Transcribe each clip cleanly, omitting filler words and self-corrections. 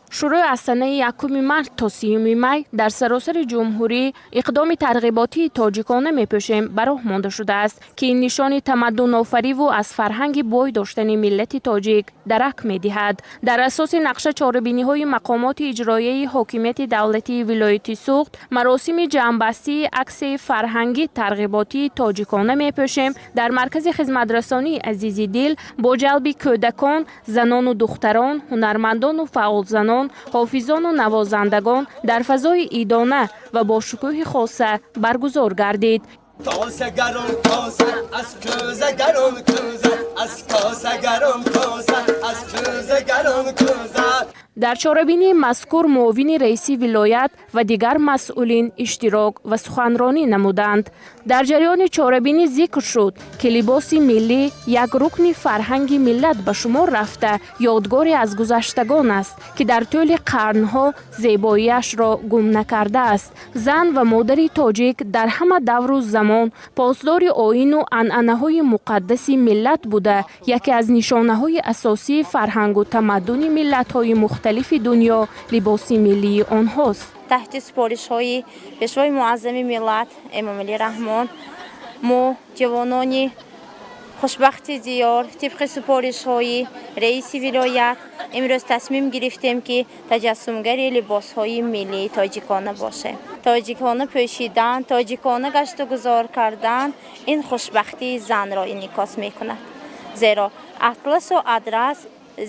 Шурӯъ аз санаи 1 март то 30 май дар саросари ҷумҳурӣ иқдоми тарғиботии «Тоҷикона мепӯшем» ба роҳ монда шудааст, ки ин нишони тамаддунофариву аз фарҳанги бой доштани миллати тоҷик дарак медиҳад. Дар асоси нақша чорабиниҳои мақомоти иҷроияи ҳокимияти давлатии вилояти Суғд маросими ҷамъбастии аксияи фарҳангӣ тарғиботии «Тоҷикона мепӯшем» дар маркази хизматрасонии «Азизи дил» бо ҷалби кӯдакон, занону духтарон, ҳунармандону фаъолзанон, ҳофизону навозандагон дар фазои идона ва бо шукӯҳи хоса баргузор гардид. Косагарон коса, аз кӯзагарон кӯза, аз косагарон коса, аз кӯзагарон кӯза. Дар чорабинии мазкур муовини раиси вилоят ва дигар масъулин иштирок ва суханронӣ намуданд. Дар ҷараёни чорабинӣ зикр шуд, ки либоси миллӣ як рукни фарҳанги миллат ба шумор рафта, ёдгоре аз гузаштагон аст, ки дар тӯли қарнҳо зебоиашро гум накардааст. Зан ва модари тоҷик дар ҳама давру замон посдори оину анъанаҳои муқаддаси миллат буда, яке аз нишонаҳои асосии фарҳангу тамаддуни миллатҳои мухталифи дунё либоси миллии онҳост. Таҳти супоришҳои Пешвои муаззами миллат Эмомалӣ Раҳмон, мо, ҷавонони хушбахти диёр, тибқи супоришҳои раиси вилоят имрӯз тасмим гирифтем, ки таҷассумгари либосҳои миллии тоҷикона бошем. Тоҷикона пӯшидан, тоҷикона гашту гузор кардан ин хушбахтии занро инъикос мекунад, зеро атласу адрас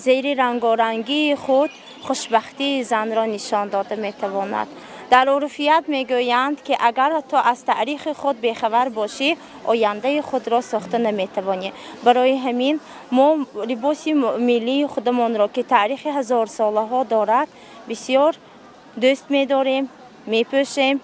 зери рангорангии худ хушбахтии занро нишон дода метавонад. Дар урфият мегӯянд, ки агар ту аз таърихи худ бехабар бошӣ, ояндаи худро сохта наметавонӣ. Барои ҳамин мо либоси миллии худамонро, ки таърихи ҳазорсолаҳо дорад, бисёр дӯст медорем, мепӯшем.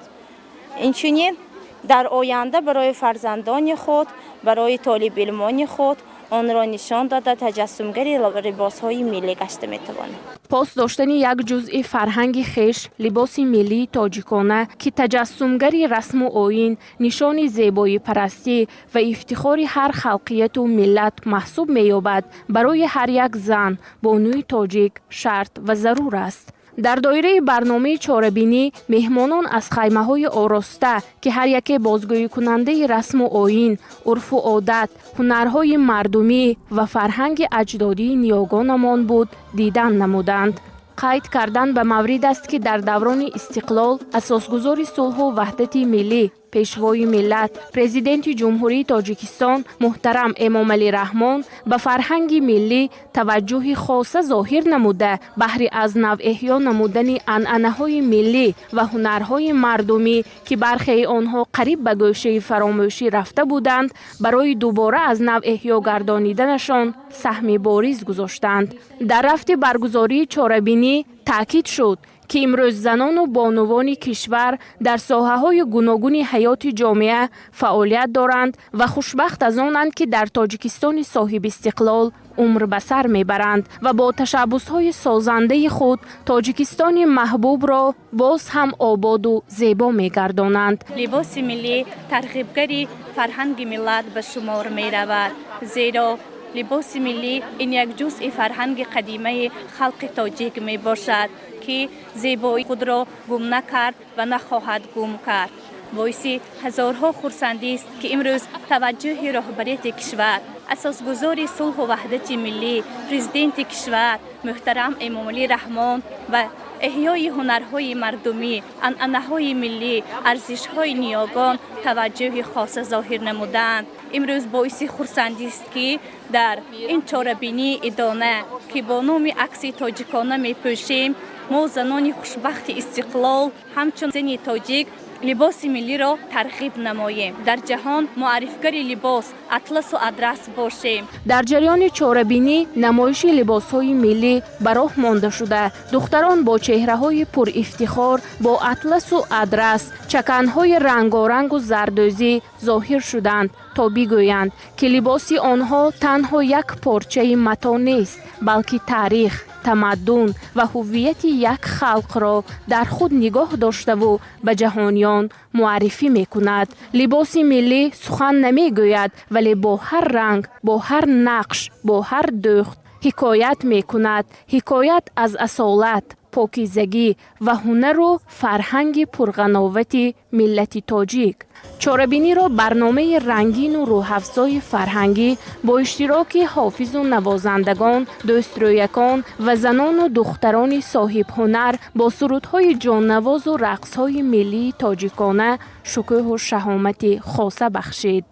Инчунин дар оянда барои фарзандони худ, барои толибилмони худ онро нишон дода, таҷассумгари либосҳои миллӣ гашта метавонем. Пос доштани як ҷузъи фарҳанги хеш, либоси миллии тоҷикона, ки таҷассумгари расму оин, нишони зебоипарастӣ ва ифтихори ҳар халқияту миллат маҳсуб меёбад, барои ҳар як зан, бонуи тоҷик шарт ва зарур аст. Дар доираи барномаи чорабинӣ меҳмонон аз хаймаҳои ороста, ки ҳар яке бозгӯикунандаи расму оин, урфу одат, ҳунарҳои мардумӣ ва фарҳанги аҷдодии ниёгонамон буд, дидан намуданд. Қайд кардан ба маврид аст, ки дар даврони истиқлол асосгузори сулҳу ваҳдати миллӣ, Пешвои миллат, Президенти Ҷумҳурии Тоҷикистон муҳтарам Эмомалӣ Раҳмон ба фарҳанги миллӣ таваҷҷӯҳи хоса зоҳир намуда, баҳри аз нав эҳё намудани анъанаҳои миллӣ ва ҳунарҳои мардумӣ, ки бархеи онҳо қариб ба гӯшаи фаромӯшӣ рафта буданд, барои дубора аз нав эҳё гардониданашон саҳми бориз гузоштанд. Дар рафти баргузории чорабинӣ таъкид шуд, ки имрӯз занону бонувони кишвар дар соҳаҳои гуногуни ҳаёти ҷомеа фаъолият доранд ва хушбахт аз онанд, ки дар Тоҷикистони соҳибистиқлол умр ба сар мебаранд ва бо ташаббусҳои созандаи худ Тоҷикистони маҳбубро боз ҳам ободу зебо мегардонанд. Либоси миллӣ тарғибгари фарҳанги миллат ба шумор меравад, зеро либоси миллӣ ин як ҷузъи фарҳанги қадимаи халқи тоҷик мебошад, ки зебоии худро гум накард ва нахоҳад гум кард. Боиси ҳазорҳо хурсандист, ки имрӯз таваҷҷӯҳи роҳбарияти кишвар, асосгузори сулҳу ваҳдати миллӣ, Президенти кишвар муҳтарам Эмомалӣ Раҳмон ба эҳёи ҳунарҳои мардумӣ, анъанаҳои миллӣ, арзишҳои ниёгон таваҷҷӯҳи хоса зоҳир намуданд. Имрӯз боиси хурсандист, ки дар ин чорабинии идона, ки бо номи акси «Тоҷикона мепӯшем», мо, занони хушбахти истиқлол, ҳамчун зани тоҷик либоси миллиро тарғиб намоем, дар ҷаҳон муаррифгари либос атласу адрас бошем. Дар ҷараёни чорабинӣ намоиши либосҳои миллӣ ба роҳ монда шуда, духтарон бо чеҳраҳои пурифтихор бо атласу адрас, чаканҳои рангорангу зардӯзӣ зоҳир шуданд, то бигӯянд, ки либоси онҳо танҳо як порчаи мато нест, балки таърих, тамаддун ва ҳуввияти як халқро дар худ нигоҳ доштаву ба ҷаҳониён муаррифӣ мекунад. Либоси миллӣ сухан намегӯяд, вале бо ҳар ранг, бо ҳар нақш, бо ҳар дӯхт ҳикоят мекунад, ҳикоят аз асолат, Покизагӣ ва ҳунару фарҳанги пурғановати миллати тоҷик. Чорабиниро барномаи рангину рӯҳафзои фарҳангӣ бо иштироки ҳофизу навозандагон, дӯстрӯякон ва занону духтарони соҳибҳунар бо сурудҳои ҷоннавозу рақсҳои миллии тоҷикона шукӯҳу шаҳомати хоса бахшид.